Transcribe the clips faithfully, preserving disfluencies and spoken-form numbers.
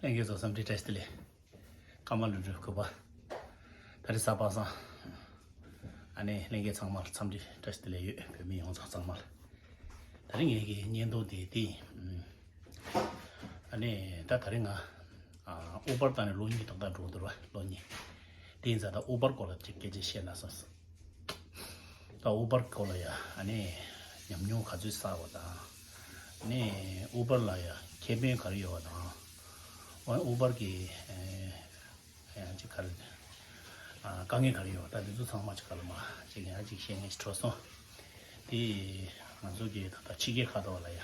ལྷན་རྒྱས་ཚོ་འཚམས་འདྲི་བཀྲ་ཤིས་བདེ་ལེགས། ཀརྨ་ལྷུན་གྲུབ་གུས་པ། ད་རེས་གཟའ་པ་སངས། ཨ་ནི་ལྷན་རྒྱས་ཚང་མར་འཚམས་འདྲི་བཀྲ་ཤིས་བདེ་ལེགས་ཡོད། བོད་མི་ཡོངས་རྫོགས་ཚང་མར། ད་རེས་ངེད་ཀྱི་བརྙན་ཐུང་དེ་དེ་ཡིན། ཨ་ནི་ད་ད་རེས་ང་ཨ་ཨུ་བར་བཏང་ནས་ལོ་གཉིས་ཏག་ཏག་འགྲོ་འདུག་ར། ལོ་གཉིས། དེ་ཡིན་ཙང་ད་ཨུ་བར་སྐོར་ལ་ཅིག་སྐད་ཆ་བཤད་ན་བསམ་སོང་། ད་ཨུ་བར་སྐོར་ལ་ཡ་ཨ་ནི་ཉམས་མྱོང་ག་ཚོད་བསགས་པ་དང་། ཨ་ནི་ཨུ་བར་ལ་ཡ་ཁེ་ཕན་ག་རེ་ཡོད་པ་དང་། ཨུ་བར་གྱི་ཨ་ཡང་ཅིག་ག་རེ་ཨ་དཀའ་ངལ་ག་རེ་ཡོད་པ། ད་དེ་ཚོ་ཚང་མ་ཅིག་ག་ལ་མ་ཅིག་ཡང་ཅིག་བཤད་མཁན་ཞིག་འཕྲོད་སོང་། དེ་ང་ཚོ་གི་ད་ཕྱི་རྒྱལ་ཁག་ཏུ་བ་ལ་ཡ་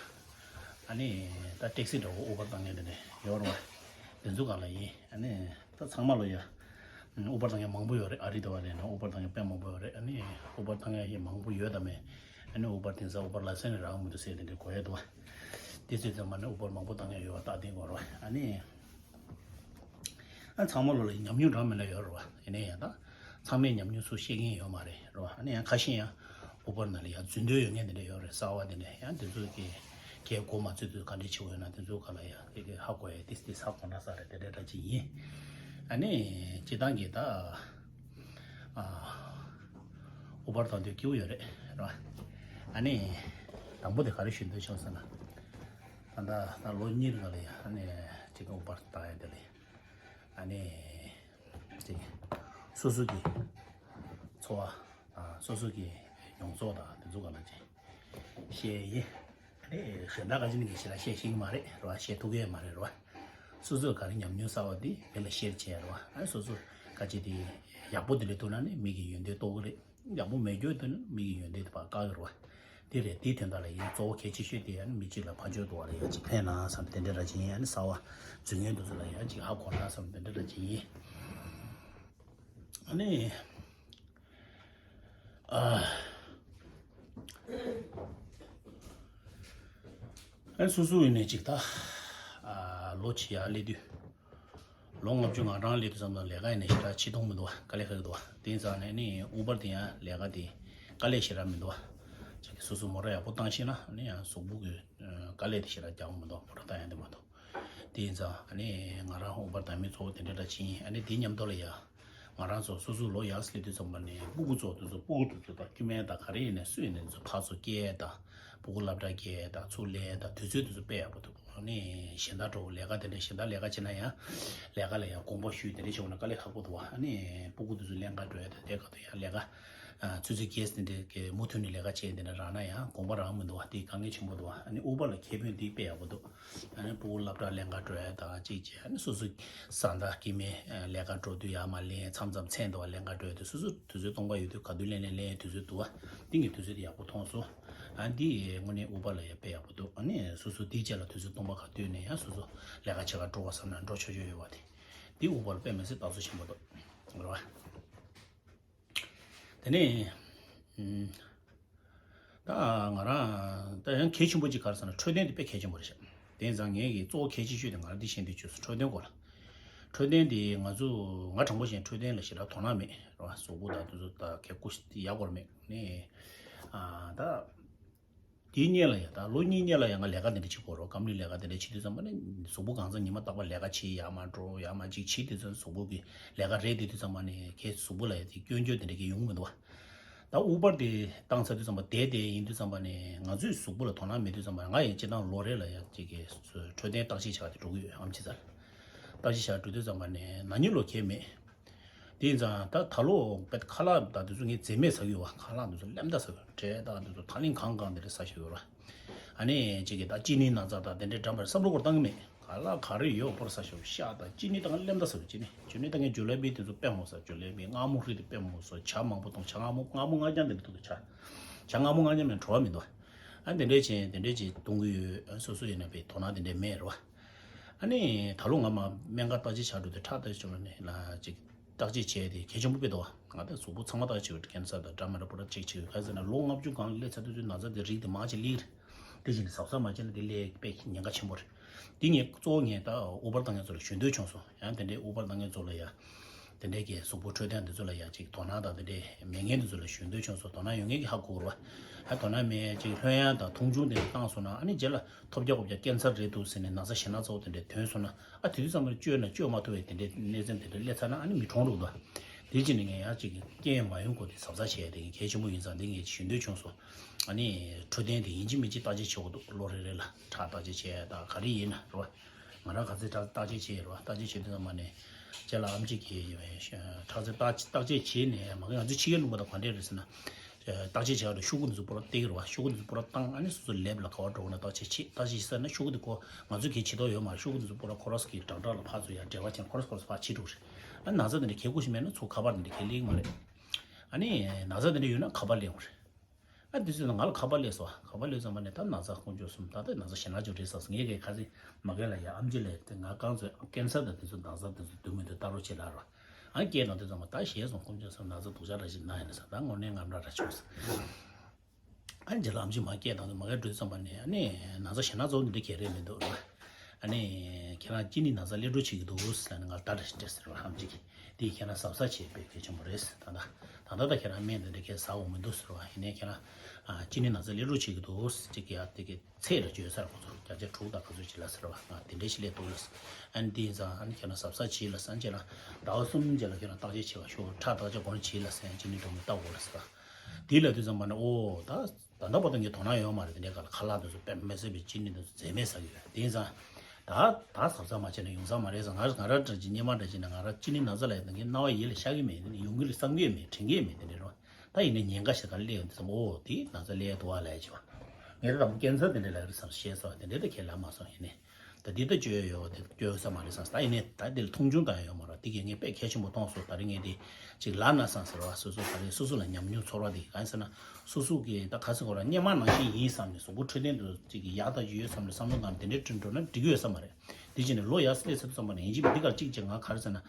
ཨ་ནི་ད་ཊེག་སི་འདྲ་བོ་ཨུ་བར་བཏང་མཁན་དེ་འདྲ་ཡོད་རེད་བ། དེ་ཚོ་ག་ལ་ཡིན། ཨ་ནི་ད་ཚང་མ་ལོ་ཡ། ཨུ་བར་བཏང་མཁན་མང་པོ་ཡོད་རེད། ཨ་རི་དུ་བ་ལས་ན་ཨུ་བར་བཏང་མཁན་དཔེ་མང་པོ་ཡོད་རེད། ཨ་ནི་ཨུ་བར་བཏང་མཁན་ཞིག་མང་པོ་ཡོད་དམ་མེད། ཨ་ནི་ཨུ་བར་དེང་སང་ཨུ་བར་ལ་སེ་ནས་རག་མི་འདུག་ཟེར་དེ་འདྲའི་གོ་ཡ་འདུག་བ། དེ་ཚོའི་ཚང་མ་ནི་ཨུ་བར་མང་པོ་བཏང་མཁན་ཡོད་བ་རྟགས་དེ་གོ་རོགས། ཨ་ནི། ཨ་ཚང་མ་ལོ་ལ་ཉམས་མྱོང་འདྲ་མི་འདྲ་ཡོད་རེད་བ། ཡིན་ན་ཡང་ད་ཚང་མས་ཉམས་མྱོང་ཚུར་བཤད་མཁན་ཡོད་མ་རེད་རེད་བ། ཨ་ནི་ཡང་ཁ་ཤས་ཡང་ཨུ་བར་ནང་ལ་ཡང་རྫུན་ཐོས་ཡོད་མཁན་དེ་འདྲ་ཡོད་རེད། གསར་བ་དེ་འདྲ་ཡང་དེ་ཚོ་གི་གལ་གོ་མ་ཚོད་དུས་ག་འདྲ་བྱེད་དགོས་ཡོད་ན་དེ་ཚོ་ག་ལ་ཡང་དེ་གི་ཧ་གོ་ཡ་ཏིས་ཏིས་ཧ་གོ་ན་ས་རེད། དེ་འདྲ་འདྲ་ཅིག་ཡིན། ཨ་ནི་སྤྱི་བཏང་གི་ད་ཨ་ཨུ་བར་བཏང་དུས་སྐྱིད་པོ་ཡོད་རེད་རེད་བ། ཨ་ནི་དང་པོ་དེ་ག་རེ་ཞུ་འདོད་བྱུང་ཟེར་ན། ད་ལྟ་ད་ལོ་གཉིས་ལ་ལ་ཡ་ཨ་ནི་ཅིག་ཨུ་བར་བཏང་ཡ་དེ་ལ་ཡ་ཨ་ནི་ཅིག་སོ་སོ་གི་འཚོ་བ་དང་སོ་སོ་གི་མྱོང་ཚོར་དང་དེ་ཚོ་ག་ལ་ཅིག་བཤད་ཡིན། ཨ་ནི་གཞན་དག་ག་ཅི་ནི་ངས་ཞེ་དྲག་བཤད་ཤེས་ཀྱི་མ་རེད་རེད་བ། བཤད་ཐུབ་ཀྱི་ཡོད་མ་རེད་རེད་བ། སོ་སོས་ག་རེ་ཉམས་མྱོང་བསགས་པ་དེ་མི་ལ་ཤེར་བྱས་རེད་བ། ཨ་ནི་སོ་སོ་ག་ཅི་དེ་ཡག་པོ་དེ་ལས་ཐུག་ན་ནི་མི་གི་ཡོན་ཏན་རྟོགས་ཀྱི་རེད། ཡག་པོ་མེད་རྒྱུ་དེ་ནི་མི་གི་ཡོན་ཏན་དེ་ཕར་བཀག་གི་རེད་བ། དེ་རེད། དེའི་དོན་དག་ལ་ཡིན་གཙོ་བོ་གལ་ཆེ་ཤོས་དེ་ཨ་ནི་མི་གཅིག་ལ་ཕར་ཕྱོགས་དུ་བ་ལ་ཡ་གཅིག་ཕན་ན་བསམ་དེ་འདྲ་ར་ཅིག་ཡིན། ཨ་ནི་གསར་བ་རྫུན་ངན་དེ་ཚོ་ལ་ཡ་གཅིག་ཧ་གོ་ན་བསམ་དེ་འདྲ་ར་ཅིག་ཡིན། ཨ་ནི་ཨ་ཨ་ནི་སོ་སོ་ཡིན་ནས་ཅིག་ད་ཨ་ལོ་ཆེ་ཡ་སླེབས་དུས། ལོ་ལྔ་བཅུ་ང་གྲངས་སླེབས་དུས་ཙམ་དང་ལས་ཀ་ཡིན་ནའི་ཞེ་དྲག་བྱེད་ཐུབ་མི་འདུག་བ། དཀའ་ལས་ཁག་གི་འདུག་བ། དེ་ཡིན་ཙང་ནས་ནི་ཨུ་བར་དེ་ཡང་ལས་ཀ་དེ་དཀའ་ལས་ཞེ་དྲག་མི་འདུག་བ། ཅིག་གི་སོ་སོ་མོ་ཊ་ཡག་པོ་བཏང་ཤེས་ན་ནི་ཡང་གཟུགས་པོ་གི་དཀའ་ལས་དེ་ཞེ་དྲག་རྒྱག་མི་འདུག་བ། མོ་ཊ་བཏང་ཡང་དེ་མ་གཏོགས། དེ་ཡིན་ཙང་ཨ་ནི་ང་རང་ཨུ་བར་བཏང་མི་གཙོ་བོ་དེ་འདྲ་འདྲ་ཅིག་ཡིན། ཨ་ནི་དེ་མཉམ་དུ་ལ་ཡ་ང་རང་ཚོ་སོ་སོ་ལོ་ཡག་སླེབས་དུས་ཙམ་པ་ནས་སྤུ་གུ་ཚོ་དེ་ཚོ་སྤུ་གུ་དེ་ཚོ་དང་སྐྱེ་དམན་དང་ག་རེ་ཡིན་ནའི་སུ་ཡིན་ནའི་ཚོ་ཕར་ཚུར་སྐྱེལ་དང་སྤུ་གུ་སློབ་གྲྭ་སྐྱེལ་དང་ཚུར་ལེན་དང་དུས་ཚོད་དེ་ཚོ་དཔེ་ཡག་པོ་འདུག་ཨ་ནི་གཞན་དག་འགྲོ་ལས་ཀ་དེ་འདྲ་གཞན་དག་ལས་ཀ་བྱེད་ན་ཡང་ལས་ཀ་ལ་ཡང་དགོངས་པ་ཞུས་དེ་འདྲ་བྱུང་ན་དཀའ་ལས་ཁག་པོ་འདུག་ཨ་ནི་སྤུ་གུ་དེ་ཚོ་ལེན་ག་འགྲོ་ཡ་དང་དེ་ག་དུས་ཡང་ལས་ཀ་ཨ་ཆུ་ཚོད་བརྒྱད་དེ་འདྲ་གི་མུ་མཐུད་ནས་ལས་ཀ་བྱེད་དེ་འདྲ་རག་ན་ཡང་དགོངས་པ་རག་མི་འདུག་བ། དེ་དཀའ་ངལ་ཆེན་པོ་འདུག་བ། ཨ་ནི་ཨུ་བར་ལ་ཁེ་ཕན་དེ་དཔེ་ཡག་པོ་འདུག་ཨ་ནི་སྤུ་གུ་སློབ་གྲྭ་ལེན་ག་འགྲོ་ཡ་དང་གཅིག་བྱས། ཨ་ནི་སོ་སོ་བཟའ་ཟླ་སྐྱེ་དམན་ལས་ཀ་འགྲོ་དུས་ཡར་མར་ལེན། མཚམས་མཚམས་མཚན་འདུག་བ། ལེན་ག་འགྲོ་ཡ་དུས་སོ་སོ་དུས་ཚོད་སྟོང་པ་ཡོད་དུས་ག་དུས་ལེན་ལེན་ལེན་ཡ་དུས་ཚོད་འདུག་བ། འདི་ངས་དུས་ཚོད་དེ་ཡག་པོ་མཐོང་སོང་། ཨ་འདི་དངོས་གནས་ཨུ་བར་ལ་ཡ་དཔེ་ཡག་པོ་འདུག་ཨ་ནི་སོ་སོ་དེའི་རྗེས་ལ་དུས་ཚོད་སྟོང་པ་ག་དུས་ནས་ཡང་སོ་སོ་ལས་ཀ་བྱེད་ག་འགྲོ་བ་བསམ་ན་འགྲོ་ཆོག་ཆོག་ཡོད་བ། དེ་འདི་ཨུ་བར་དཔེ་མི་སྲིད་ཐབས་ཚུལ་ཆེན་པོ་འདུག་རེད་བ། དེ་ནས་ཨུམ། ད་ང་རང་ད་ཡང་གལ་ཆེན་པོ་གཅིག་ག་རེ་ཟེར་ན་འཕྲོད་བསྟེན་དེ་དཔེ་གལ་ཆེན་པོ་རེད་ཤག་དེ་ཡིན་ཙང་ངས་ཀྱི་གཙོ་བོ་གལ་ཆེ་ཤོས་དེ་ང་རང་འདི་བཤད་འདོད་བྱུང་སོང་། འཕྲོད་བསྟེན་སྐོར་ལ། འཕྲོད་བསྟེན་དེ་ང་ཚོ་ང་དྲང་པོ་བཤད་འཕྲོད་བསྟེན་ལ་ཞེ་དྲག་དོ་སྣང་མེད་རེད་བ། གཟུགས་པོ་དང་དེ་ཚོ་ད་གལ་ཀུ་ཡག་པོ་མེད་ནས་ཨ་ད། དེའི་སྔོན་ལ་ཡང་ད་ལོ་གཉིས་སྔོན་ལ་ཡང་ང་ལས་ཀ་དེ་འདྲ་བྱེད་དགོས་རོགས། སྐམ་ལུད་ལས་ཀ་དེ་འདྲ་བྱེད་དུས་ཙམ་པ་ནི་གཟུགས་པོ་གང་ཚང་ཉི་མ་རྟག་པར་ལས་ཀ་བྱེད། ཡར་མར་འགྲོ་ཡར་མར་ཅིག་བྱེད་དུས་ཙམ་གཟུགས་པོ་གི་ལས་ཀ་རེད་དེ་དུས་ཙམ་པ་ནི་ཁའི་གཟུགས་པོ་ལ་ཡང་དེ་སྐྱོན་བརྗོད་དེ་འདྲ་གི་ཡོང་མི་འདུག་བ། ད་ཨུ་བར་དེ་བཏང་ཚར་དུས་ཙམ་པ་བསྡད་དེ་ཡིན་དུས་ཙམ་པ་ནི་ང་ཚོའི་གཟུགས་པོ་ལ་དོ་སྣང་མེད་དུས་ཙམ་པ་ང་ཡང་སྤྱིར་བཏང་ལོ་རེ་ལ་ཡང་ཅིག་གི་འཕྲོད་བསྟེན་བརྟག་དཔྱད་བྱ་བ་དེ་འགྲོ་གི་ཡོད། ཨམ་ཆི་ཚར་བརྟག་དཔྱད་བྱ་འགྲོ་དུས་ཙམ་པ་ནི་ན་ནིང་ལོ་གས་མེད། དེ་ཡིན་ཙང་ད་ད་ལོ་བེད་ཁ་ལག་དང་དེ་ཚོ་ངས་རྫས་མེད་ཟ་གི་ཡོད་བ། ཁ་ལག་དེ་ཚོ་སླེབས་ད་ཟ་གི་ཡོད། འབྲས་དང་དེ་ཚོ་ད་ལིང་གང་གང་དེ་འདྲ་ཟ་བཞིན་ཡོད་ར། ཨ་ནི་གཅིག་གིས་ད་ཅི་ནི་ན་ཚ་དང་དེ་འདྲའི་འགྲམ་པར་བསམ་བློ་སྐོར་བཏང་གི་མེད། ཁ་ལག་ག་རེ་ཡོད་པོར་ཟ་ཞོག་ཤ་དང་ཅི་ནི་དང་སླེབས་ད་ཟ་གི་ཅི་ནི་ཅི་ནི་ད་ངས་ཇོ་ལེ་བི་དེ་ཚོ་དཔེ་མོ་ཟ། ཇོ་ལེ་བི་མངར་མོ་ཧྲི་དེ་དཔེ་མོ་ཟ། ཇ་མང་པོ་འཐུང་། ཇ་མངར་མོ་མངར་མོ་མངར་རྐྱང་དེ་འདྲ་འཐུང་གི། ཇ་ཇ་མངར་མོ་མངར་རྐྱང་མེད་བྲོ་བ་མི་འདུག་ཨ་དེ་འདྲས་བྱས་དེ་འདྲས་བྱས་གཏོང་གི་ཡོད། སོ་སོ་ཡིན་ན་བའི་དོ་སྣང་དེ་འདྲས་མེད་རེད་བ། ཨ་ནི་ད་ལོ་ང་མ་སྨན་ཁང་བརྟག་དཔྱད་བྱ་འགྲོ་དུས་ཁྲག་བརྟག་དཔྱད་བྱ་འགྲོ་ནས་ལ་ཅིག་བརྟག་དཔྱད་བྱས་ཏེ་གལ་ཆེན་པོ་དཔེ་འདུག་ང་ད་གཟུགས་པོ་ཚང་མ་བརྟག་དཔྱད་བྱེད་ཀྱི་ཡོད། ཀན་སར་དང་འདྲ་མི་འདྲ་པོ་ར་ཅིག་བྱེད་ཀྱི་ཡོད། ག་ཟེར་ན་ལོ་ལྔ་བཅུ་སྒང་སླེབས་ཚར་དུས་ཚོད་ན་ཚ་དེ་རིགས་དེ་མང་ཆེ་སླེབས་རེད། དེ་བཞིན་གཟབ་གཟབ་མ་བྱས་ན་དེ་སླེབས་དཔེ་ཉེན་ཁ་ཆེན་པོ་རེད། འདི་ངས་གཙོ་བོ་ངས་ད་ཨུ་བར་བཏང་མཁན་ཚོ་ལ་ཞུ་འདོད་བྱུང་སོང་། ཡང་དེ་འདྲའི་ཨུ་བར་བཏང་མཁན་ཚོ་ལ་ཡ་ དེ་འདྲའི་གི་གཟུགས་པོ་འཕྲོད་བསྟེན་དེ་ཚོ་ལ་ཡང་ཅིག་དོ་སྣང་དང་དེ་འདྲའི་མེད་མཁན་དེ་ཚོ་ལ་ཞུ་འདོད་བྱུང་སོང་། དོ་སྣང་ཡོད་མཁན་གྱིས་ཧ་གོ་རེད་བ། ཨ་དོ་སྣང་མེད་ཅིག་ལྷོད་ཡངས་དང་མཐོང་ཆུང་དེ་འདྲ་བཏང་སོང་ན། ཨ་ནི་རྗེས་ལ་ཐོལ་རྒྱག་ཁོལ་རྒྱག་ཀན་སར་རེད་འདུག་ཟེར་ནས་ན་ཚ་ཞེ་དྲག་ཚ་པོ་དེ་འདྲ་ཐོན་སོང་ན། ཨ་དེ་དུས་ཙམ་པར་བཅོས་ན་བཅོས་མ་ཐུབ་པའི་དེ་འདྲའི་གནས་ཚུལ་དེ་འདྲ་སླེབས་ཚར་ན། ཨ་ནི་མི་གྲོངས་འགྲོ་གི་འདུག་དེ་བྱས་ནས་ངས་ཡང་ཅིག་རྐྱེན་མ་ཡོང་སྐོར་དེ་གཟབ་གཟབ་བྱས་ཏེ་གལ་ཆེན་པོ་ཡིན་ཙང་། འདི་ངས་ཞུ་འདོད་བྱུང་སོང་། ཨ་ནི་འཕྲོད་བསྟེན་དེ་ཡིན་གཅིག་མིན་གཅིག་བརྟག་དཔྱད་བྱེད་དགོས་འདུག་ལོ་རེ་རེ་ལ་ཁྲག་བརྟག་དཔྱད་བྱས་དང་ག་རེ་ཡིན་ན་རེད་བ། ང་རང་ག་ཚོད་ཁྲག་བརྟག་དཔྱད་བྱས་རེད་བ། བརྟག་དཔྱད་བྱེད་དུས་ཙམ་པ་ནས་རྗེས་ལ་ཨེམ་ཆི་གིས་ཁྲག་རྩའི་བརྟག་བརྟག་དཔྱད་བྱས་ནས། མ་གི་ང་ཚོའི་ཕྱི་རྒྱལ་ལུང་པ་དང་ག་འདྲས་རེད་ཟེར་ན། བརྟག་དཔྱད་བྱས་རེད། ཤོག་གུ་འདི་ཚོ་པུ་ར་སྟེར་གི་རེད་བ། ཤོག་གུ་འདི་ཚོ་པུ་ར་བཏང་། ཨ་ནི་སོ་སོ་ལེབ་ལ་ག་པར་འགྲོ་དགོས་ན་བརྟག་དཔྱད་བྱེད། བརྟག་དཔྱད་བྱེད་ཟེར་ན་ཤོག་གུ་འདི་ཁོ་ང་ཚོས་གལ་བྱེད་མདོག་ཡོད་མ་རེད། ཤོག་གུ་འདི་ཚོ་པུ་ར་ཁོ་རང་གི་དྲ་གྲགས་ལ་ཕར་ཚུར་ཡར་འབྲེལ་བ་བྱས་ནས་ཁོ་རང་ཁོ་རང་ཕར་ཕྱིན་འགྲོ་གི་རེད། ཨ་ན་ཚ་འདི་འདྲ་གལ་དགོས་ཤིག་མེད་ན་ཚུར་ཁ་པར་འདི་འདྲ་གལ་ལེགས་མ་རེད། ཨ་ནི་ན་ཚ་འདི་འདྲ་ཡོད་ན་ཁ་པར་ལེན་དགོས་རེད། ཨ་དེ་ཚོས་ང་ལ་ཁ་པར་སླེབས་སོང་། ཁ་པར་སླེབས་ཙམ་པ་ནས་ད་ན་ཚ་དཀོན་མཆོག་གསུམ། ད་ལྟ་ན་ཚ་ཞེ་དྲག་ཅིག་རེད་བསམ་སོང་། ངས་གས་ཁ་སང་མ་གི་ལ་ཡ་ཨེམ་ཆི་ལ་དེ་ང་རྐང་ཚོས་ཀན་སར་དང་དེ་ཚོ་ན་ཚ་དེ་ཚོ་འདུག་མི་འདུག་ལྟ་རོགས་བྱེད་ལབ་རོགས། ཨ་སྐད་བཏང་དུས་ཙམ་པ་ད་ཞེད་སོང་། དཀོན་མཆོག་གསུམ། ན་ཚ་སྡུག་ཅག་འདྲ་ཞིག་ན་ཡིན་ན་ས། ད་དངོས་གནས་རྔམ་དྲག་འདྲ་བྱུང་སོང་། ཨ་རྗེས་ལ་ཨེམ་ཆི་མར་སྐད་བཏང་དུས་མ་གི་འགྲོ་དུས་ཙམ་པ་ནས་ཨ་ནི་ན་ཚ་ཞེ་དྲག་ཚ་པོ་འདི་འདྲ་ག་རེ་མི་འདུག་རེད་བ། ཨ་ནི་ཁྱེད་རང་གཅིན་སྙི་ན་ཚ་སླེབས་འགྲོ་བྱེད་ཀྱི་འདུག་ཟེར་ནས་ང་ལ་ད་འདྲ་ཞིག་སྤྲད་ཟེར་བ། ཨེམ་ཆི་གིས། དེ་ཁྱེད་རང་གཟབ་གཟབ་བྱེད་དཔེ་གལ་ཆེན་པོ་རེད། ད་ལྟ་ད་ལྟ་ད་ཁྱེད་རང་སྨན་དེ་འདྲ་ཁས་ཟ་འོང་མི་འདུག་ཟེར་བ། ཡིན་ནའི་ཁྱེད་རང་ཨ་གཅིན་སྙི་ན་ཚ་སླེབས་འགྲོ་བྱེད་ཀྱི་འདུག་ཟེར་གྱི་ཡ་དེ་གི་ཚད་ལ་བརྗོད་ས་རེད། ཁོ་ཚོ་བརྒྱ་ཆ་དྲུག་དང་ག་ཚོད་ཅིག་ལ་ཟེར་བ། ང་དེ་འདྲ་ཞིག་སླེབས་འདུག་ལབ། ཨ་ནི་དེ་ཡིན་ཙང་ཨ་ནི་ཁྱེད་རང་གཟབ་གཟབ་བྱེད་ལབ་ཟེར། ཨ་ནི་ཁྱེད་རང་ཟླ་བ་གསུམ་རྗེས་ལ་ཁྱེད་རང་བརྟག་དཔྱད་བྱེད་པ་ཤོག་ཁྲག་བརྟག་དཔྱད་ཁོ་རང་བྱེད་ལབ་ཟེར། གཅིན་སྙི་འདྲ་མི་བལྟ་དགོས་ལབ་ཟེར་བ། དེ་ལབ་དུས་ཙམ་པ་ནས་ཨོ་ད། ད་ལྟ་བར་དུ་ངས་དོ་སྣང་ཡོད་མ་རེད། དེ་འདྲའི་སྒང་ལ་ཁ་ལག་དེ་ཚོ་དཔེ་མི་སྲིད་པའི་གཅིན་སྙི་དེ་ཚོ་རྫས་མེད་ཟ་གི་ཡོད། དེ་ཡིན་ཙང་ད་ད་གཟབ་གཟབ་མ་བྱས་ན་ཡོང་ས་མ་རེད་ཟེར། ང་ང་རང་འདྲ་ཅིག་སྔོན་མ་འདྲ་ཅིག་ན་ང་རང་གཅིན་སྙི་ན་ཚ་ལ་ཡོད་ན་ངའི་རྣ་བ་ཡིད་ལ་ཤར་གི་མེད། དེ་ནི་ཡོང་གི་རེད་བསམ་གི་ཡོད་མེད། དྲན་གི་ཡོད་མེད། དེ་འདྲ་རེད་བ། ད་ཡིན་ནའི་ཉེན་ཁ་ཞིག་ག་ལ་སླེབས་ཡོང་དུས་ཙམ་ཨོ་དེ་ན་ཚ་སླེབས་འདུག་བ་ལབ་ཡ་ཅིག་བ། ངས་ད་དང་པོ་ཀན་སར་དེ་འདྲ་ལབ་གི་རེད་བསམ་ཞེས་སོགས་དེ་འདྲ་ད་ཁས་ལེན་མ་སོང་། ཡིན་ནའི། ད་འདི་ལྟ་བཅོས་ཡོད་དེ་བཅོས་ས་མ་རེད་བསམ། ད་ཡིན་ནའི་ད་འདི་ལ་མཐོང་ཆུང་བཏང་ཡ་ཡོད་མ་རེད། འདི་གས་ངས་དཔེ་གལ་ཆེན་པོ་མཐོང་སོང་། ད་རིང་ངས་འདི་ཅིག་ལབ་ན་བསམ་ཟེར་བ། སོ་སོ་ད་རིང་སོ་སོ་ལ་ཉམས་མྱོང་ཚོར་བ་འདི་གང་ཟེར་ན། སོ་སོ་གིས་ད་ག་ཟེར་དགོས་རེད། སྔོན་མ་ནང་བཞིན་ཡིན་བསམ་ནས་གཟུགས་པོ་འཕྲོད་བསྟེན་དུ་ཅིག་ཡག་ད་ཡོད་བསམ་ནས་བསམ་བློ་བཏང་ནས་དེ་འདྲའི་བསྐྲུན་འགྲོ་ན་འགྲིག་གི་ཡོད་ས་མ་རེད། དེ་བྱས་ནས་ལོ་ཡར་སླེབས་ཚར་དུས་ཙམ་པ་ནས་ཡིན་གཅིག་མིན་འདི་གར་གཅིག་བྱས། ང་ག་རེ་ཟེར་ན།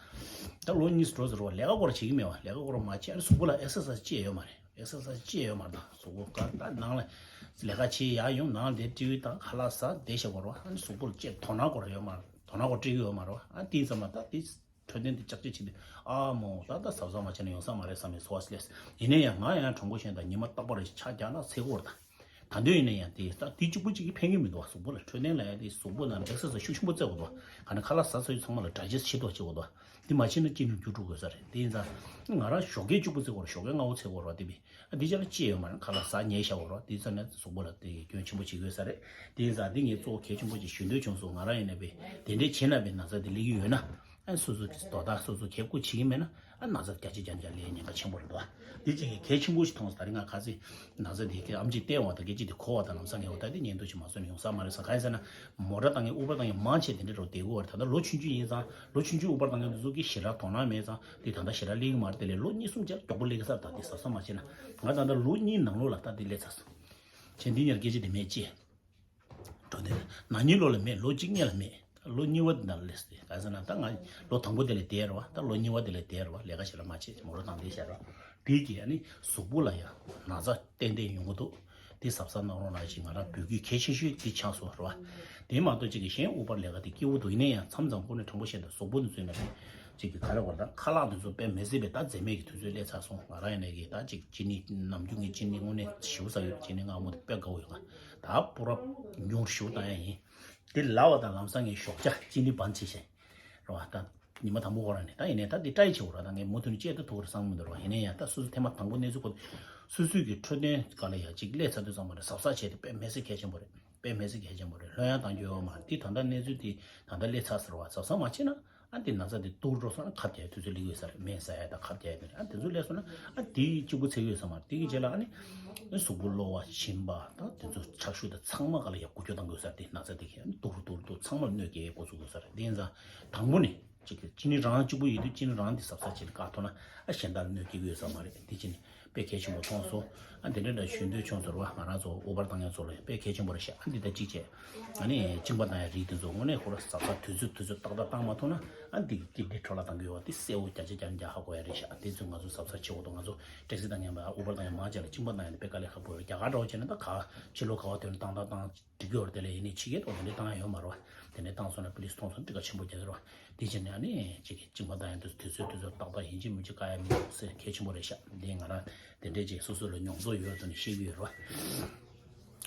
ད་ལོ་གཉིས་འགྲོ་ཟེར་བ། ལས་ཀ་སྐོར་བྱེད་ཀྱི་མེད་བ། ལས་ཀ་སྐོར་མ་བྱས། ཨ་ནི་གཟུགས་པོ་ལ་ཨེག་སར་སའི་ཛི་ཅི་ཡང་ཡོད་མ་རེད། ཨེག་སར་སའི་ཛི་ཅི་ཡང་ཡོད་མ་རེད། ད་གཟུགས་པོ་ག་ད་ནང་ལ་ལས་ཀ་བྱེད་ཡག་ཡོང་། ནང་ལ་བསྡད་ཊི་ཝི་དང་ཁ་ལག་ཟ་བསྡད་བྱེད་དགོས་རེད་བ། ཨ་ནི་གཟུགས་པོ་ལ་ཅིག་དོ་སྣང་སྐོར་ཡོད་མ་རེད། དོ་སྣང་སྐོར་སྤྲད་ཀྱི་ཡོད་མ་རེད་བ། ཨ་དེ་ཙམ་ལ་ད་དེ་འཕྲོད་བསྟེན་དེ་ལྕག་ལྕག་བྱེད་དུས་ཨ་མོ་ད་ད་གཟབ་གཟབ་མ་བྱས་ན་ཡོང་ས་མ་རེད་བསམ་པའི་ཚོར་བ་སླེབས། ཡིན་ན་ཡང་ང་ཡང་གྲོགས་པོ་གཞན་དང་ཉི་མ་རྟག་པར་ཆ་རྒྱག་ན་ཚེ་སྐོར་དང་། ད་དུང་ཡིན་ན་ཡང་དེ་ད་དེ་གཅིག་པུ་གཅིག་གིས་ཕན་གྱི་མི་འདུག་བ། གཟུགས་པོ་ལ་འཕྲོད་བསྟེན་ལབ་ཡ་དེ་གཟུགས་པོ་ནང་ལ་ཨེག་སར་སའི་ཛི་ཤུགས་ཆེན་པོ་རྩེ་དགོས་འདུག་བ། ག་ནས་ཁ་ལག་ཟ་ཚར་ཡོད་ཚང་མ་ལ་ཌའི་ཇེ་སི་ཊི་བྱེད་ཐུབ་པ་བྱེད་དགོས་འདུག་བ། དེ་མ་བྱས་ན་གཅིན་སྙི་འགྱུར་འགྲོ་དགོས་ས་རེད། དེ་ཡིན་ཙང་ང་རང་ཞོགས་ཀས་གཅིག་པུ་རྩེ་དགོས་རེད། ཞོགས་ཀས་སྔ་པོ་རྩེ་དགོས་རེད་བ། དེ་བས་ཨ་དེ་ཅག་ལ་ཅི་ཡང་ཡོད་མ་རེད། ཁ་ལག་ཟ་ཉལ་བཞག་དགོས་རེད་བ། དེ་ཙམ་ནས་གཟུགས་པོ་ལ་དེ་སྐྱོན་ཆེན་པོ་བྱེད་ཀྱི་ཡོད་ས་རེད། དེ་ཡིན་ཙང་དེ་ངས་གཙོ་བོ་གལ་ཆེན་པོ་ཅིག་ཞུ་འདོད་བྱུང་སོང་། ང་རང་ཡིན་ན་བས་དེ་འདྲས་བྱས་ན་བས་ན་ཚ་དེ་སླེབས་ཀྱི་ཡོད་ན། ཨ་སོ་སོ་གི་དོ་བདག་སོ་སོ་གལ་དགོས་བྱེད་ཀྱི་མེད་ན། ཨ་ན་ཚ་བརྒྱ་ཆ་བརྒྱ་ཆ་ལས་ཉེན་ཁ་ཆེན་པོ་རེད་དོ། འདི་ཅིག་གི་གལ་ཆེན་པོ་ཞིག་མཐོང་སོང་། ད་རིང་ང་ཁ་སང་ན་ཚ་འདི་གི་ཨེམ་ཆི་བསྟན་བ་དང་སྐད་ཅིག་དེ་གོ་བ་དང་ལམ་སང་ངས་འོ་ད་དེ་ཉན་འདོད་ཅིག་མ་བཟོས་ནས་ཡོང་ས་མ་རེད་བསམ། གང་ཡིན་ཟེར་ན་མོ་ཊ་བཏང་མཁན་ཨུ་བར་བཏང་མཁན་མང་ཆེ་དེ་འདྲ་རུ་བསྡད་ཀྱི་ཡོད་རེད། ད་ལྟ་ལོ་ཆུང་ཆུང་ཡིན་ཙང་ལོ་ཆུང་ཆུང་ཨུ་བར་བཏང་མཁན་དེ་ཚོ་གི་ཞེ་དྲག་དོ་སྣང་མེད་ཙང་དེ་ད་ལྟ་ཞེ་དྲག་སླེབས་ཀྱི་མ་རེད། དེ་ལས་ལོ་གཉིས་གསུམ་རྗེས་མགྱོགས་པོ་སླེབས་ཀྱི་ས་རེད། ད་དེ་གཟབ་གཟབ་མ་བྱས་ན། ང་ད་ལྟ་ལོ་གཉིས་ནང་ལོགས་ལ་ད་དེ་སླེབས་ཚར་སོང་། བྱས་འདི་ཉར་སྐད་ཆ་དེ་མེད་ཅེས། འགྲོ་དེ་ན་ནིང་ལོ་ལ་མེད། ལོ་གཅིག་སྔོན་ལ་མེད། ལོ་གཉིས་པ་འདི་ནང་ལ་སླེབས་ཏེ་ག་ཟེར་ན། ད་ང་ལོ་དང་པོ་དེ་ལ་བསྡད་རེད་བ། ད་ལོ་གཉིས་པ་དེ་ལ་བསྡད་རེད་བ། ལས་ཀ་ཞེ་དྲག་མ་བྱས། མོ་ཊ་བཏང་བསྡད་བཞག་རེད་བ། དེ་གིས་ཨ་ནི་གཟུགས་པོ་ལ་ཡང་ན་ཚ་ཏན་ཏན་ཡོང་གི་འདུག་དེ་གཟབ་གཟབ་གནང་རོགས་གནང་ཞེས་ང་རང་འབོད་སྐུལ་གལ་ཆེ་ཤོས་དེ་ཆགས་སོང་རེད་བ། དེ་མ་གཏོགས་ཅིག་གི་གཞན་ཨུ་བར་ལས་ཀ་དེ་སྐྱིད་པོ་འདུག་ཡིན་ན་ཡང་མཚམས་མཚམས་ཁོ་ནས་དྲང་པོ་བཤད་ན་གཟུགས་པོ་འདི་ཚོའི་ནང་ནས་ཅིག་གི་ག་རེ་བར་ད་ཁ་ལག་འདི་ཚོ་དཔེ་མི་སྲིད་པའི་ད་རྫས་མེད་ཀྱི་དུས་ཚོད་སླེབས་ཚར་སོང་། ང་རང་ཡིན་ནའི་གི་ད་ཅིག་གཅིན་སྙི་ནམ་རྒྱུན་གྱི་གཅིན་སྙི་དངོས་གནས་ཞེ་པོ་ཟ་ཡོད། གཅིན་སྙི་མངར་མོ་དེ་དཔེ་དགའ་བོ་ཡོད། ང་ད་པུ་ར་ཉུང་ཞེ་པོ་བཏང་ཡ་ཡིན། དེ་ལབ་པ་དང་ལམ་སང་ངས་ཞོགས་ཇ་གཅིན་སྙི་བན་བྱས་ཤིང་རེད་བ། ད་ཉི་མ་དང་པོ་ཁོ་རང་ནས། ད་ཡིན་ནའི་ད་འདི་ཊའི་བྱེད་དགོས་རེད། ད་ངས་མུ་མཐུད་ནས་བྱེད་ད་ཐུབ་ཀྱི་རེད་བསམ་གྱི་མི་འདུག་རེད་བ། ཡིན་ནའི་ཡང་ད་སོ་སོ་ཐེངས་མ་དང་པོ་གནས་ཚུལ་ཁོ་སོ་སོའི་གི་འཕྲོད་བསྟེན་སྒང་ལ་ཡ་ཅིག་སླེབས་ཚར་དུས་ཙམ་པ་རེད། གཟབ་གཟབ་བྱས་ཏེ་དཔེ་མི་སྲིད་གལ་ཆེན་པོ་རེད། དཔེ་མི་སྲིད་གལ་ཆེན་པོ་རེད། ལྷོད་ཡངས་གཏོང་རྒྱུ་ཡོད་མ་རེད། དེ་ད་ལྟ་གནས་ཚུལ་དེ་ད་ལྟ་སླེབས་ཚར་ཟེར་བ། གཟབ་གཟབ་མ་བྱས་ན་ཨ་འདི་ན་ཚ་དེ་སྡུག་རུ་འགྲོ་སོང་ན་ཁབ་རྒྱག་དུས་ཚོད་སླེབས་ཀྱི་ཡོད་ས་རེད། སྨན་ཟ་ཡ་དང་ཁབ་རྒྱག་ཡ་དེ་རེད། ཨ་དེ་ཚོ་སླེབས་སོང་ན་ཨ་དེ་གཅིག་པུ་ཚེ་ཡོད་ས་མ་རེད། དེ་གི་རྗེས་ལ་ཨ་ནི་གཟུགས་པོ་གློ་བ་མཆིན་པ་དང་དེ་ཚོ་ཁྲག་ཤུགས་དང་ཚང་མ་ག་ལ་ཡ་འགུལ་སྐྱོད་གཏང་དགོས་ས་རེད། དེ་ན་ཚ་དེ་གི་ཨ་ནི་སྡུག་རུ་སྡུག་རུ་སྡུག་ཚང་མ་ལ་གནོད་སྐྱེལ་འགོ་ཚུགས་དགོས་ས་རེད། དེ་ཡིན་ཙང་དང་པོ་ནས་གཅིག་གི་གཅིན་སྙི་རང་གཅིག་པུ་ཡོད་དུས་གཅིན་སྙི་རང་དེ་གཟབ་གཟབ་བྱས་ནས་བཀག་ཐུབ་ན་ཨ་གཞན་དག་ལ་གནོད་སྐྱེལ་གྱི་ཡོད་ས་མ་རེད། དེ་བྱས་ནས་ དཔེ་གལ་ཆེན་པོ་མཐོང་སོང་། ཨ་འདི་འདྲ་འདྲ་ཞུ་འདོད་བྱུང་ཟེར་བ། ང་རང་ཚོ་ཨུ་བར་བཏང་མཁན་ཚོ་ལ་དཔེ་གལ་ཆེན་པོ་རེད་ཤག་ཨ་འདི་ལྟར་གཅིག་བྱས། ཨ་ནི་གཅིན་པ་བཏང་ཡ་རིགས་དེ་ཚོ་དངོས་གནས་ཁོ་རང་གཟབ་གཟབ་དུས་ཚོད་དུས་ཚོད་ཏག་ཏག་བཏང་མ་ཐུབ་ན་ཨ་འདི་འདི་འདི་འཕྲོ་བརླག་བཏང་གི་ཡོད་པ་དེ་གསལ་བོ་བརྒྱ་ཆ་བརྒྱ་ནས་བརྒྱ་ཧ་གོ་ཡ་རེད་ཤག་དེ་ཚོ་ང་ཚོ་གཟབ་གཟབ་བྱེད་དགོས་འདུག་ང་ཚོ་ཊེག་སི་བཏང་མཁན་པ་ཨུ་བར་བཏང་མཁན་མང་ཆེ་ལ་གཅིན་པ་བཏང་ཡ་དེ་དཔེ་དཀའ་ལས་ཁག་པོ་རེད། རྒྱ་གར་འདྲ་བོ་བྱས་ན་ད་ག་ཕྱི་ལོགས་ག་བ་ཐོན་ན་བཏང་བཏང་བཏང་། འགྲིག་གི་ཡོད་རེད། དེ་ལས་ཡིན་ནའི་ཕྱི་རྒྱལ་ཐོག་དེ་འདྲའི་བཏང་ཡ་ཡོད་མ་རེད་བ། དེ་འདྲའི་བཏང་སོང་ན་པི་ལིས་མཐོང་སོང་། སྤྲི་ཁ་ཆེན་པོ་རྒྱག་གི་རེད་བ། དེ་བྱས་ནས་ཨ་ནི་གཅིག་གི་གཅིན་པ་བཏང་ཡ་དུས་དུས་ཚོད་དུས་ཚོད་ཏག་ཏག་ཡིན་གཅིག་མིན་གཅིག་བཀག་ཡ་མི་འདུག་ཟེར་གལ་ཆེན་པོ་རེད་ཤག་འདི་ང་རང་དེ་འདྲའི་ཅིག་སོ་སོ་ལ་མྱོང་ཚོར་ཡོད་ཙང་ནས་བཤད་ཀྱི་ཡོད་རེད་བ།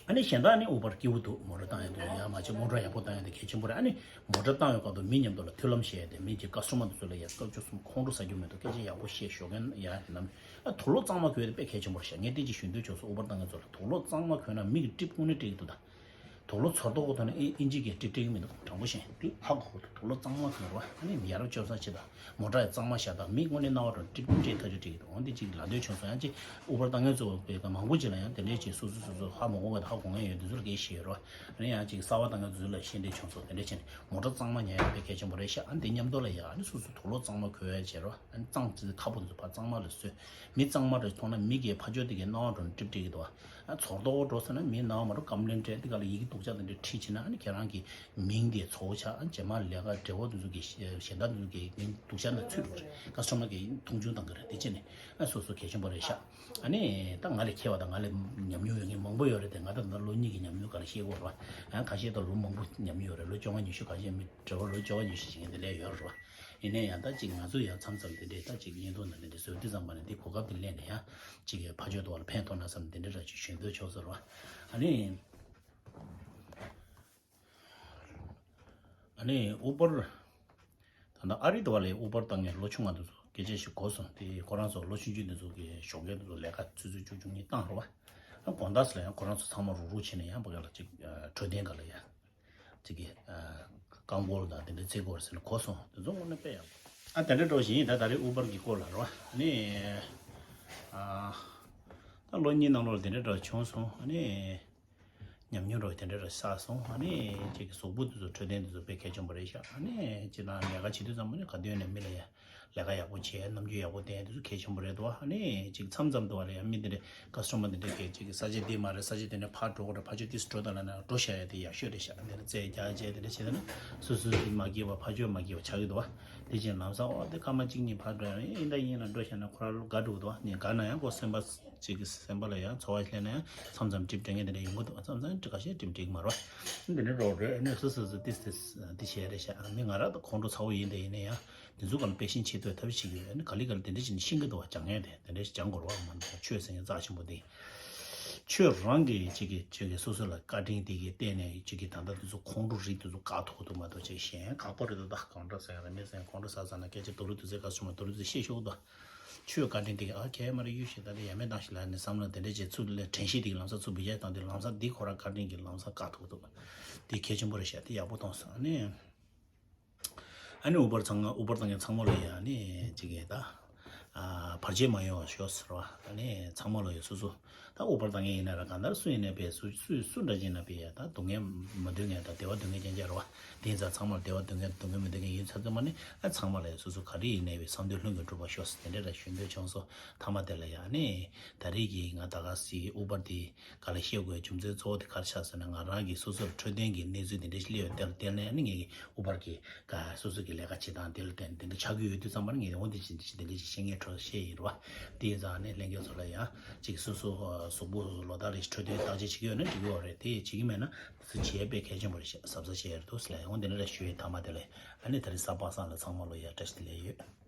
ཨ་ནི་གཞན་དག་ནི་ཨུ་བར་སྐྱིད་པོ་འདུག་མོ་ཊ་བཏང་ཡ་འདུག་ཡ་མ་བྱེད། མོ་ཊ་ཡག་པོ་བཏང་ཡ་དེ་གལ་ཆེན་པོ་རེད། ཨ་ནི་མོ་ཊ་བཏང་བའི་སྐབས་དུ་མི་མཉམ་དུ་ལ་མཐུན་ལམ་བྱས་ཏེ་མི་གཅིག་ཀ་སི་ཊོ་མར་དེ་ཚོ་ལ་ཡ་སྐབས་བཅུ་གསུམ་ཁོང་ཁྲོ་ཟ་རྒྱུ་མི་འདུག་སྐད་ཆ་ཡག་པོ་བཤད་ཞོགས་མཁན་ཡ་ཡིན་ནམ། ཨ་དུག་ལོག་གཙང་མ་གོན་ཡ་དེ་དཔེ་གལ་ཆེན་པོ་རེད་ཤག་ངས་དེ་ཅིག་ཞུ་འདོད་བྱུང་སོང་། ཨུ་བར་བཏང་མཁན་ཚོ་ལ་དུག་ལོག་གཙང་མ་གོན་ན་མིག་གི་ཊིབ་དངོས་གནས་སྤྲད་ཀྱི་འདུག་ད། དུག་ལོག་ཚོར་ཏོག་ཏོག་ནི་ཨིན་ཨིན་ཇི་གི་ཊིབ་སྤྲད་ཀྱི་མི་འདུག་དྲང་པོ་བཤད་ན་དེ་ཧ་གོ་གི་འདུག་དུག་ལོག་གཙང་མ་གོན་རོགས། ཨ་ནི་ཡ་རབས་སྤྱོད་བཟང་བྱེད་དང་མོ་ཊ་ཡ་གཙང་མ་བཞག་དང་མིག་དངོས་གནས་རྣ་བ་འགྲོ་ཊིབ་ཊིབ་སྤྲད་ཐག་ཆོད་སྤྲད་ཀྱི་འདུག་འོན་ཏེ་ཅིག་ལ་འདོད་བྱུང་སོང་། ཡང་ཅིག་ཨུ་བར་བཏང་མཁན་ཚོ་བས་མང་པོ་ཅིག་ལ་ཡང་དེ་འདྲས་ཅིག་སོ་སོ་སོ་སོ་ཧ་མ་གོ་བ་དང་ཧ་གོ་མཁན་ཡོད་དེ་ཚོ་ལ་སྐད་ཆ་བཤད་ཡོད་རོགས། ཨ་ནི་ཡང་ཅིག་གསར་པ་བཏང་མཁན་ཚོ་ལ་བཤད་འདོད་བྱུང་སོང་། དེ་འདྲས་བྱས་ནས་མོ་ཊ་གཙང་མ་ཉར་ཡ་དཔེ་གལ་ཆེན་པོ་རེད་ཤག་ཨ་འདི་མཉམ་དུ་ལ་ཡ་ཨ་ནི་སོ་སོ་དུག་ལོག་གཙང་མ་གོན་ཡ་བྱེད་རོགས། ཨ་ནི་གཙང་ཙི་ཁ་པོ་འདུག་ཕ་གཙང་མ་ལ་བཟོས། མི་གཙང་མ་རེ་མཐོང་ན་མི་གིས་ཕ་ཆོས་དེ་གའི་སྣང་བ་འགྲོ་ནས་ཊིབ་ཊིབ་ཀྱི་འདུག་ཨ་ཚོར་ཏོག་འགྲོ་ཟེར་ན་མི་སྣང་བ་མ་འགྲོ་ཀམ་པི་ལེན་སྤྲད་དེ་ག་ལ་ཡི་གེ་སྡུག་ཅག་དེ་འདྲ་བྲིས་བྱས་ན་ཨ་ནི་ཁྱེད་རང་གི་མིང་དེ་ཚོར་བ་ཆགས། ཨ་ནི་རྗེས་མ་ལས་ཀ་འབྲེལ་བ་དེ་ཚོ་གི་གཞན་དག་དེ་ཚོ་གི་མིང་སྡུག་ཅག་ན་ཚུད་འགྲོ་རེད། ཀ་སི་ཊོ་མར་གི་མཐོང་ཆུང་བཏང་གི་རེད། དེ་བྱས་ནས་ཨ་སོ་སོ་གལ་ཆེན་པོ་རེད་ཤག་ཨ་ནི་ད་ང་ལས་མཁས་པ་དང་ང་ལས་ཉམས་མྱོང་ཡོད་མཁན་མང་པོ་ཡོད་རེད་དེ། ང་ད་ད་ལོ་གཉིས་ཀྱི་ཉམས་མྱོང་ག་ལ་ཤེས་དགོས་རེད་བ། ཨ་ཁ་ཤས་ད་ལོ་མང་པོ་ཉམས་མྱོང་ཡོད་རེད། ལོ་བཅོ་ལྔ་ཉི་ཤུ་ཁ་ཤས་མི་འབྲེལ་བ་ལོ་བཅོ་ལྔ་ཉི་ཤུ་བྱེད་མཁན་དེ་ལས་ཡོད་རེད་བ། ཡིན་ནའི་ཡང་ད་ཅིག་ང་ཚོ་ཡང་མཚམས་མཚམས་དེ་འདྲའི་ད་ཅིག་བརྙན་ཐུང་ནང་དེ་འདྲའི་བཟོས་དུས་ཙམ་པ་ནས་འདི་གོ་སྐབས་དེ་ལེན་ནས་ཡང་ཅིག་གི་ཕ་ཆོས་ཐོག་ལ་ཕན་ཐོགས་ན་བསམ་དེ་འདྲའི་ར་ཅིག་ཞུ་འདོད་ཆོག་ཟེར་བ། ཨ་ནི་ཨ་ནི་ཨུ་བར་ད་ལྟ་ཨ་རི་དུ་བ་ལས་ཨུ་བར་བཏང་མཁན་ལོ་ཆུང་བ་དེ་ཚོ་སྐད་ཆ་ཞིག་གོ་སོང་། དེ་ཁོ་རང་ཚོ་ལོ་ཆུང་ཆུང་དེ་ཚོ་གི་ཞོགས་ཀས་དེ་ཚོ་ལས་ཀ་ཆུ་ཚོད་བཅུ་བཅུ་གཉིས་བཏང་རོགས་བ། ཨ་དགོང་དག་ལ་ཡང་ཁོ་རང་ཚོ་ཚང་མ་རུག་རུག་བྱས་ནས་ཡང་ཕ་ག་ལ་ཅིག་འཕྲོད་བསྟེན་ག་ལ་ཡ། ཅིག་གི་རྐང་འཁོར་དང་དེ་འདྲ་རྩེད་དགོས་ཟེར་ནས་གོ་སོང་། དེ་ཚོ་དངོས་གནས་དཔེ་ཡག་པོ། ཨ་དེ་འདྲ་འགྲོ་བཞིན་ད་ད་རེས་ཨུ་བར་གྱི་སྐོར་ལ་རོ། ཨ་ནི་ཨ་ད་ལོ་གཉིས་ནང་ལོགས་དེ་འདྲ་འདྲ་བྱུང་སོང་། ཨ་ནི་ཉམས་མྱོང་འདྲ་དེ་འདྲ་འདྲ་བསགས་སོང་། ཨ་ནི་ཅིག་གི་གཟུགས་པོ་དེ་ཚོ་འཕྲོད་བསྟེན་དེ་ཚོ་དཔེ་གལ་ཆེན་པོ་རེད་ཤག་ཨ་ནི་ཅིག་ན་ལས་ཀ་བྱེད་དུས་ཙམ་པ་ནི་ག་དུས་ནས་མི་ལ་ཡ། ལས་ཀ་ཡག་པོ་བྱས། རྣམ་འགྱུར་ཡག་པོ་བསྟན། དེ་ཚོ་གལ་ཆེན་པོ་རེད་དོ། ཨ་ནི་ཅིག་མཚམས་མཚམས་དུ་བ་ལ་ཡང་མི་དེ་འདྲས་ཀ་སི་ཊོ་མར་དེ་འདྲས་གས་ཅིག་གི་ས་ཆ་འདི་མ་རེད། ས་ཆ་དེ་ནས་ཕར་འགྲོ་དགོས་རེད། ཕར་ཕྱོགས་ཏིས་འགྲོ་དང་ལབ་ན་འགྲོ་བཞག་ཡ་དེ་ཡག་ཤོས་རེད་ཤག་དེ་ནས་རྩེད་རྒྱག་བྱས་དེ་འདྲས་བྱས་ན་སོ་སོ་སོ་མ་སྐྱིད་པ་ཕར་ཕྱོགས་མ་སྐྱིད་པ་ཆགས་ཀྱི་འདུག་བ། དེ་བཞིན་ལམ་སང་འོ་དེ་སྐར་མ་གཅིག་གཉིས་ཕར་འགྲོ་ཡ་ཡིན་ད་ཡིན་ལ་འགྲོ་བཞག་ན་ཁོ་རང་ལོ་དགའ་འགྲོ་གི་འདུག་བ། ནས་དགའ་ན་ཡང་ཁོ་སེམས་པ་ཅིག་གི་སེམས་པ་ལ་ཡང་ཚོར་བ་སླེབས་ན་ཡང་མཚམས་མཚམས་ཊིབ་སྤྲད་མཁན་དེ་འདྲས་ཡོང་གི་འདུག་མཚམས་མཚམས་ཁ་ཤས་ཊིབ་འགྲིག་མ་རེད་བ། འདི་འདྲས་འགྲོ་རེད། ཨ་ནི་སོ་སོ་སོ་ཏིས་ཏིས་འདི་བྱས་རེད་ཤག་ཨ་ནི་ང་རང་ད་ཁོང་ཁྲོ་ཚ་བོ་ཡིན་དེ་ཡིན་ན་ཡང་། དེ་ཚོ་ག་ལ་དཔེ་ཤིང་ཆེ་ཐོས་ཐབས་ཤེས་ཀྱི་ཡོད། ཨ་ནི་ག་ལེ་ག་ལེ་དེ་འདྲ་བྱས་ནས་ཤེས་ཀྱི་འདུག་བ། སྦྱང་ཡས་དེ་དེ་འདྲ་ཞིག་སྦྱང་དགོས་རེད་བ། མ་གཏོགས་ཆོས་ཟེར་མཁན་རྩ་ཆེན་པོ་དེ། ཆོས་རང་གི་གཅིག་གི་གཅིག་གི་སོ་སོ་ལ་བཀའ་དྲིན་དེ་གི་བརྟེན་ནས་གཅིག་གི་ད་ལྟ་དེ་ཚོ་ཁོང་ཁྲོ་རིགས་དེ་ཚོ་བཀག་ཐུབ་ཀྱི་འདུག་མ་གཏོགས་ཅིག་གཞན་ཁག་པོ་རེད་འདུག་ད་གང་འདྲ་ཟེར་ཡ་རེད། མི་ཟེར་ཁོང་ཁྲོ་ཟ་ཟ་ན་སྐད་ཆ་དུ་རུ་དུ་ཟེར་ག་སུ་མ་དུ་རུ་དུ་བཤད་ཤོག་དོ། ཆོས་བཀའ་དྲིན་དེ་གི་ཨ་ཁྱད་མ་རེད་གཡུ་ཞེས་ད་ལྟ་ཡ་མེད་བཏང་ཞིག་ལ་ནི་བསམ་བློ་དེ་འདྲ་བྱས་ཚུར་ལ་དྲན་ཤེས་དེ་གི་ལམ་སང་ཚུར་འབུད་རྒྱག་བཏང་དུས་ལམ་སང་འདི་ཁོ་རང་བཀའ་དྲིན་གི་ལམ་སང་བཀག་ཐུབ་ཀྱི་འདུག་མ། དེ་གལ་ཆེན་པོ་རེད་ཤག་དེ་ཡག་པོ་མཐོང་སོང་ཨ་ནི། ཨ་ནི་ཨུ་བར་ཚང་ཨུ་བར་བཏང་མཁན་ཚང་མ་ལ་ཡ་ཨ་ནི་ཅིག་གི་ད། ཨ་བར་ཆད་མ་ཡོང་བ་ཤོག་ཟེར་བ། ཨ་ནི་ཚང་མ་ལ་ཡ་སོ་སོ། ད་ཨུ་བར་བཏང་མཁན་ཡིན་ན་ར་གང་ལྟར་སུ་ཡིན་ནའི་བས་སུ་སུ་སུ་འདྲ་ཅིག་ཡིན་ན་བས་ཡ་ད་སྡུག་བསྔལ་མ་འདོད་མཁན་དང་བདེ་བ་འདོད་མཁན་རྐྱང་རྐྱང་རེད་བ། དེ་ཡིན་ཙང་ཚང་མར་བདེ་བ་འདོད་མཁན་སྡུག་བསྔལ་མི་འདོད་མཁན་ཡིན་ཚར་ཙམ་པ་ནི་ཨ་ཚང་མ་ལ་ཡ་སོ་སོ་ག་རེ་ཡིན་ནའི་བས་བསམ་དོན་ལྷུན་གྱིས་འགྲུབ་པ་ཤོག་ཟེར་དེ་འདྲ་ར་ཞུ་འདོད་བྱུང་སོང་། མཐའ་མ་དེ་ལ་ཡ་ཨ་ནི་ད་རེས་ཀྱི་ང་ད་ག་སི་ཨུ་བར་དེ། ག་ལ་བཤད་དགོས་རྒྱུ་མཚན་གཙོ་བོ་དེ་ག་རེ་ཆགས་ཟེར་ན་ང་རང་གི་སོ་སོར་འཕྲོད་བསྟེན་གྱི་གནས་ཚུལ་དེ་འདྲ་ཞིག་སླེབས་ཡོད་དེ་ལ་བརྟེན་ནས་ནི་ངེད་ཀྱི་ཨུ་བར་གྱི་ག་སོ་སོ་གི་ལས་ཀ་བྱེད་སྟངས་དེ་ལ་བརྟེན་དེ་འདྲ་ཆགས་ཀྱི་ཡོད་དུས་ཙམ་པར་ངེད་འོང་དེ་བཞིན་དེ་འདྲ་ཞིག་བཤད་ངེས་འགྲོ་བཤད་ཡིན་རོ། དེ་ཡིན་ཙང་ནི་ལྷན་རྒྱས་ཚོ་ལ་ཡང་ཅིག་སོ་སོ་གཟུགས་པོ་ལོ་ལྟར་རེ་འཕྲོད་བསྟེན་བརྟག་དཔྱད་བྱེད་ཀྱི་ཡོད་ན་འགྲིག་གི་ཡོད་རེད། དེ་བྱེད་ཀྱི་མེད་ན་དེ་ཚོ་བྱེད་དཔེ་གལ་ཆེན་པོ་རེད་ཤག་གཟབ་གཟབ་བྱེད་ཡ་རེད་འདུག་ཟེར་ལ་ཡང་འོང་དེ་འདྲ་ཞུ་ཡི་མཐའ་མ་དེ་ལ་ཨ་ནི་ད་རེས་གཟའ་པ་སངས་ལ་ཚང་མ་ལོ་ཡ་བཀྲ་ཤིས་བདེ་ལེགས་ཡོད།